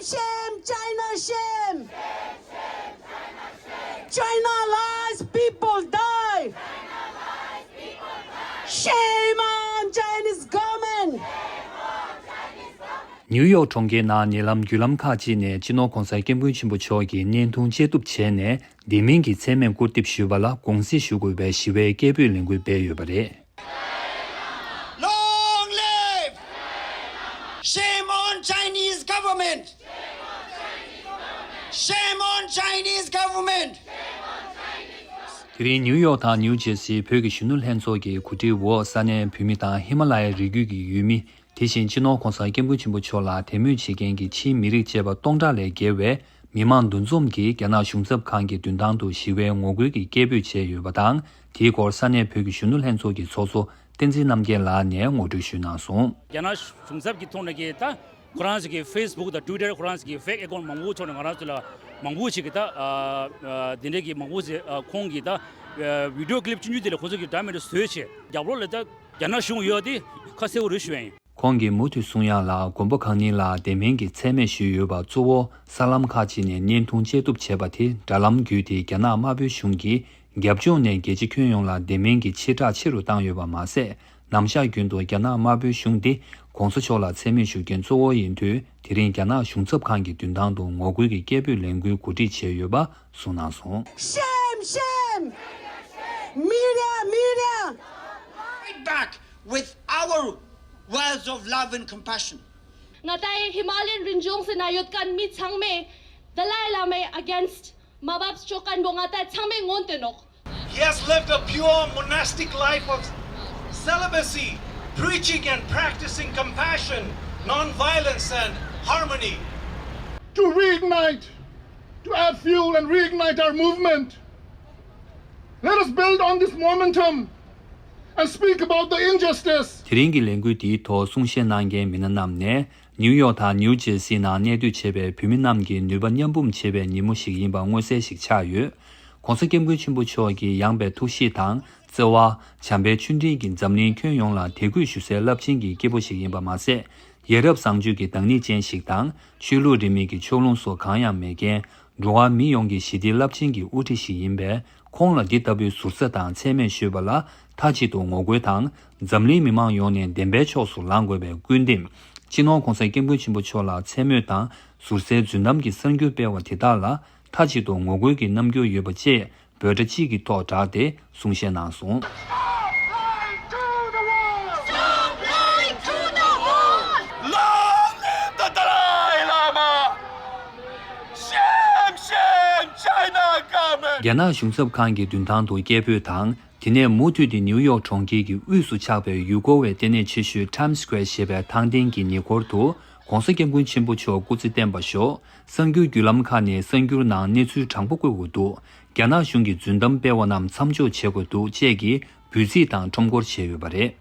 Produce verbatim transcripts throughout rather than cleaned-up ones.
Shame, China, shame! China lies, people die! Shame on Chinese government! ནིའུ་ཡོག་གྲོང་ཁྱེར་ནང་ཉེ་ལམ་བརྒྱུད་ལམ་ཁག་ཅིག་ནས་སྤྱི་ནོར་༧གོང་ས་༧སྐྱབས་མགོན་ཆེན་པོ་མཆོག་གི་བརྙན་ཐུང་བཅད་གཏུབ་བྱས་ནས། དེ་མིན་གྱི་མཚན་སྨད་བཀུར་འདེབས་ཞུས་པ་ལ་དགོངས་སེལ་ཞུ་དགོས་པའི་ཞི་བའི་སྐད་འབོད་ལས་འགུལ་སྤེལ་ཡོད་པ་རེད། Long live! Shame on Chinese government! Shame on Chinese government! དེ་རིང་ནིའུ་ཡོག་དང་ནིའུ་ཇེར་སིའི་བོད་ཀྱི་གཞོན་ནུ་ལྷན་ཚོགས་ཀྱི་གོ་སྒྲིག་འོག་ས་གནས་བོད་མི་དང་ཧི་མ་ལ་ཡའི་རི་རྒྱུད་ཀྱི་ཡུལ་མི། དེ་བཞིན་སྤྱི་ནོར་༧གོང་ས་༧སྐྱབས་མགོན་ཆེན་པོ་མཆོག་ལ་དད་མོས་བྱེད་མཁན་གྱི་ཕྱིའི་མི་རིགས་བཅས་པ་སྟོང་ཕྲག་ལས་བརྒལ་བས་མི་མང་འདུ་འཛོམས་ཀྱིས་རྒྱ་ནག་གཞུང་ཚབ་ཁང་གི་མདུན་ཐང་དུ་ཞི་བའི་ངོ་རྒོལ་གྱི་སྐད་འབོད་བྱས་ཡོད་པ་དང་། དེའི་སྐོར་ས་གནས་བོད་ཀྱི་གཞོན་ནུ་ལྷན་ཚོགས་ཀྱི་ཚོགས་གཙོ་བསྟན་འཛིན་རྣམ་རྒྱལ་ལགས་ནས་ངོ་སྤྲོད་ཞུས་གནང་སོང་། རྒྱ་ནག་གཞུང་ཚབ་ཀྱི་ཐོག་ནས་ཀྱི་ད་ཁོ་རང་ཚོ་གི་ཕེ་སི་བུག་དང་ཊུ་ཝི་ཊར་ཁོ་རང་ཚོ་གི་ཕེག་ཨེ་ཀའུན་ཊི་མང་པོ་ཐོག་ནས་ང་རང་ཚོ་ལ་མང་པོ་ཞིག་གི་ད་ཨ་ཨ་དེ་འདྲའི་གི་མང་པོ་ཞིག་ཨ་ཁོང་གི་ད་ཨ་བི་ཌི་ཡོ་ཀི་ལིབ་ཆུང་ཆུང་དེ་ལ་ཁོ་ཚོ་གི་ཌ་མེ་ཇི་བཟོས་བྱས་རྒྱབ་ལོགས་ལ་ད་རྒྱ་ནག་གཞུང་ཡོད་དེ་ཁ་གསལ་པོ་རེད་ཞུ་ཡ་ཡིན། ཁོང་གིས་མུ་མཐུད་གསུང་ཡག་ལ། མགོན་པོ་གང་ཉིད་ལ་དེ་མིན་གྱི་མཚན་སྨད་ཞུས་ཡོད་པ་གཙོ་བོ་གསར་ལམ་ཁག་ཅིག་ནས་བརྙན་ཐུང་བཅད་གཏུབ་བྱས་པ་དེ་དྲ་ལམ་བརྒྱུད་དེ་རྒྱ་ནག་དམར་པོའི་གཞུང་གིས་རྒྱབ་ལྗོངས་ནས་རྒྱལ་སྤྱི་ཁྱོན་ཡོངས་ལ་དེ་མིན་གྱི་ཕྱིར་བསྒྲགས་ཆེ་རུ་བཏང་ཡོད་པ་མ་ཟད། ནམ་ཞག་རྒྱུན་དུ་རྒྱ་ནག་དམར་པོའི་གཞུང་འདི་༧གོང་ས་མཆོག་ལ་མཚན་སྨད་ཞུ་མཁན་གཙོ་བོ་ཡིན་དུས། དེ་རིང་རྒྱ་ནག་གཞུང་ཚབ་ཁང་གི་མདུན་ཐང་དུ་ངོ་རྒོལ་གྱི་སྐད་འབོད་ལས་འགུལ་གོ་སྒྲིག་བྱས་ཡོད་པ་གསུངས་གནང་སོང་། Shame, shame! Media, media! Fight back with our words of love and compassion. ང་ཏའི་ཧི་མ་ལ་ཡན་རི་ལྗོངས་སི་ན་ཡོད་ཁན་མི་ཚང་མས་དཱ་ལའི་བླ་མའི་ཨ་གེན་སི་ཊི་མ་བབས་ཆོག་ཁན་བོ་ང་ཏའི་ཚང་མས་ངོན་ཏེ་ནོག He has lived a pure monastic life of celibacy, preaching and practicing compassion, non-violence and harmony. To reignite, to add fuel and reignite our movement. Let us build on this momentum and speak about the injustice. དེ་རིང་གི་ལས་འགུལ་འདིའི་ཐོག་གསུང་བཤད་གནང་མཁན་མི་སྣ་རྣམས་ནས། ནིའུ་ཡོག་དང་ནིའུ་ཇེར་སི་ནང་གནས་སྡོད་བྱེད་པའི་བོད་མི་རྣམས་ཀྱི་ནུས་པ་མཉམ་སྤུངས་བྱེད་པའི་ཉིན་མོ་ཞིག་ཡིན་པ་མངོན་གསལ་ཞིག་ཆགས་ཡོད། ༸གོང་ས་༸སྐྱབས་མགོན་ཆེན་པོ་མཆོག་གི་ཡངས་པའི་ཐུགས་གཤིས་དང་བརྩེ་བ། བྱམས་པའི་མཆོད་སྤྲིན་གྱིས་འཛམ་གླིང་ཁྱོན་ཡོངས་ལ་དད་གུས་ཞུ་སའི་རླབས་ཆེན་གྱི་སྐྱེས་བུ་ཞིག་ཡིན་པ་མ་ཟད། ཡ་རབས་བཟང་སྤྱོད་ཀྱི་བདག་ཉིད་ཅན་ཞིག་དང་། ཆོས་ལུགས་རིས་མེད་ཀྱི་ཕྱོགས་ལྷུང་སོགས་གང་ཡང་མེད་མཁན། འགྲོ་བ་མི་ཡོངས་ཀྱི་ཞི་བདེའི་རླབས་ཆེན་གྱི་དབུ་ཁྲིད་ཞིག་ཡིན་པས། ཁོང་ལ་འདི་ལྟ་བུའི་ཟུར་ཟ་དང་མཚན་སྨད་ཞུས་པ་ལ་མཐའ་གཅིག་ཏུ་ངོ་རྒོལ་དང་། འཛམ་གླིང་མི་མང་ཡོངས་ནས་བདེན་པའི་ཕྱོགས་སུ་ལངས་དགོས་པའི་སྐུལ་འདེབས། སྤྱི་ནོར་༸གོང་ས་༸སྐྱབས་མགོན་ཆེན་པོ་མཆོག་ལ་མཚན་སྨོད་དང་ཟུར་ཟའི་རྫུན་གཏམ་གྱི་གསར་འགྱུར་སྤེལ་བ་དེ་དག་ལ་མཐའ་གཅིག་ཏུ་ངོ་རྒོལ་གྱི་རྣམ་འགྱུར་ཡོད་པ་བཅས་འབོད་སྒྲ་གཅིག་གི་ཐོག་བསྒྲགས་ཏེ་གསུང་བཤད་གནང་སོང་། Long live the Dalai Lama! Shame, shame, China government! རྒྱ་ནག་གཞུང་ཚབ་ཁང་གི་མདུན་ཐང་དུ་སྐད་འབོད་དང་། དེ་ནས་མུ་མཐུད་དེ་ནིའུ་ཡོག་གྲོང་ཁྱེར་གྱི་དབུས་སུ་ཆགས་པའི་ཡུལ་སྐོར་བའི་ལྟེ་གནས་ཆེ་ཤོས་Times Square ཞེས་པའི་ཐང་སྟེང་གི་ཉེ་འཁོར་དུ་༸གོང་ས་༸སྐྱབས་མགོན་ཆེན་པོ་མཆོག་སྐུ་ཚེ་བརྟན་པ་ཤོག་གསར་འགྱུར་བརྒྱུད་ལམ་ཁག་ནས་གསར་འགྱུར་ནང་གནས་ཚུལ་དྲང་པོ་བཀོད་དགོས་འདུག་རྒྱ་ནག་གཞུང་གིས་རྫུན་གཏམ་སྤེལ་བ་རྣམས་མཚམས་འཇོག་བྱེད་དགོས་འདུག་བཅས་ཀྱི་འབོད་ཚིག་དང་ཁྲོམ་སྐོར་བྱས་ཡོད་པ་རེད།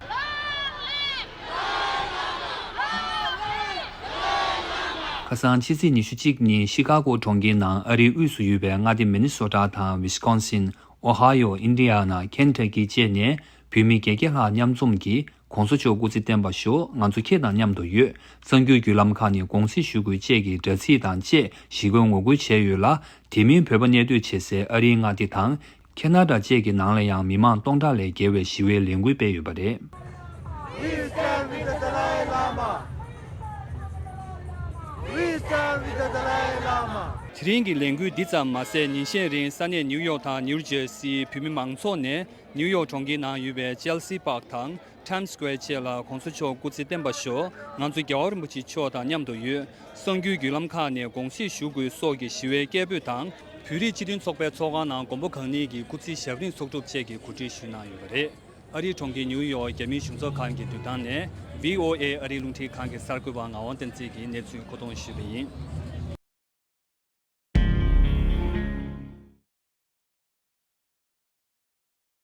ཁ་སང་ཕྱི་ཚེས་ཉི་ཤུ་གཅིག་ཉིན་ཤི་ཀ་གོ་གྲོང་ཁྱེར་ནང་ཨ་རིའི་དབུས་སུ་ཡོད་པའི་མངའ་སྡེ་མི་ནི་སོ་ཊ་དང་ཝི་སི་ཀོན་སིན། ཨོ་ཧ་ཡོ། ཨིན་ཌི་ཡ་ན། ཁེན་ཊ་ཀི་བཅས་ནས་བོད་མི་བརྒྱད་བརྒྱ་ལྷག་མཉམ་འཛོམས་ཀྱིས་༸གོང་ས་མཆོག་སྐུ་ཚེ་བརྟན་པ་ཤོག་ང་ཚོ་ཁྱེད་དང་མཉམ་དུ་ཡོད། གསར་འགྱུར་བརྒྱུད་ལམ་ཁག་ནས་དགོངས་སེལ་ཞུ་དགོས་བཅས་ཀྱི་དྲ་ཚིགས་དང་བཅས་ཞི་རྒོལ་ངོ་རྒོལ་བྱས་ཡོད་ལ། དེ་མིན་བོད་པ་གནས་སྡོད་བྱེད་སའི་ཨ་རིའི་མངའ་སྡེ་དང་། ཁེ་ན་ཌ་བཅས་ཀྱི་ནང་ལ་ཡང་མི་མང་སྟོང་ཕྲག་ལས་བརྒལ་བས་ཞི་བའི་ལས་འགུལ་སྤེལ་ཡོད་པ་རེད། We stand with the Dalai Lama. We stand with the Dalai Lama. དེ་རིང་གི་ལས་འགུལ་འདི་ཙམ་མ་ཟད། ཉིན་ཤས་རིང་ས་གནས་ནིའུ་ཡོག་དང་ནིའུ་ཇེར་སིའི་བོད་མི་མང་ཚོགས་ནས་ནིའུ་ཡོག་གྲོང་ཁྱེར་ནང་ཡོད་པའི་ཅེལ་སི་པཱག་དང་ཊའིམ་སི་ཀུ་ཝེར་བཅས་ལ་༸གོང་ས་མཆོག་སྐུ་ཚེ་བརྟན་པ་ཤོག་ང་ཚོ་རྒྱལ་བ་རིན་པོ་ཆེ་མཆོག་དང་མཉམ་དུ་ཡོད། གསར་འགྱུར་བརྒྱུད་ལམ་ཁག་ནས་དགོངས་སེལ་ཞུ་དགོས་སོགས་ཀྱི་ཞི་བའི་སྐད་འབོད་དང་། བོད་རིགས་སྤྱི་མཐུན་ཚོགས་པའི་ཚོགས་ཁང་ནང་མགོན་པོ་གང་ཉིད་ཀྱི་སྐུ་ཚེ་ཞབས་རིམ་ཚོགས་སྒྲུབ་བཅས་ཀྱི་གོ་སྒྲིག་ཞུས་གནང་ཡོད་པ་རེད། ཨ་རིའི་གྲོང་ཁྱེར་ནིའུ་ཡོག་རྒྱ་མིའི་གཞུང་ཚབ་ཁང་གི་མདུན་ཐང་ནས་བྷི་ཨོ་ཨེ་ཨ་རིའི་རླུང་འཕྲིན་ཁང་གི་གསར་འགོད་པ་ངག་དབང་བསྟན་འཛིན་གྱིས་གནས་ཚུལ་མཁོ་གཏོང་ཞུས་པ་ཡིན།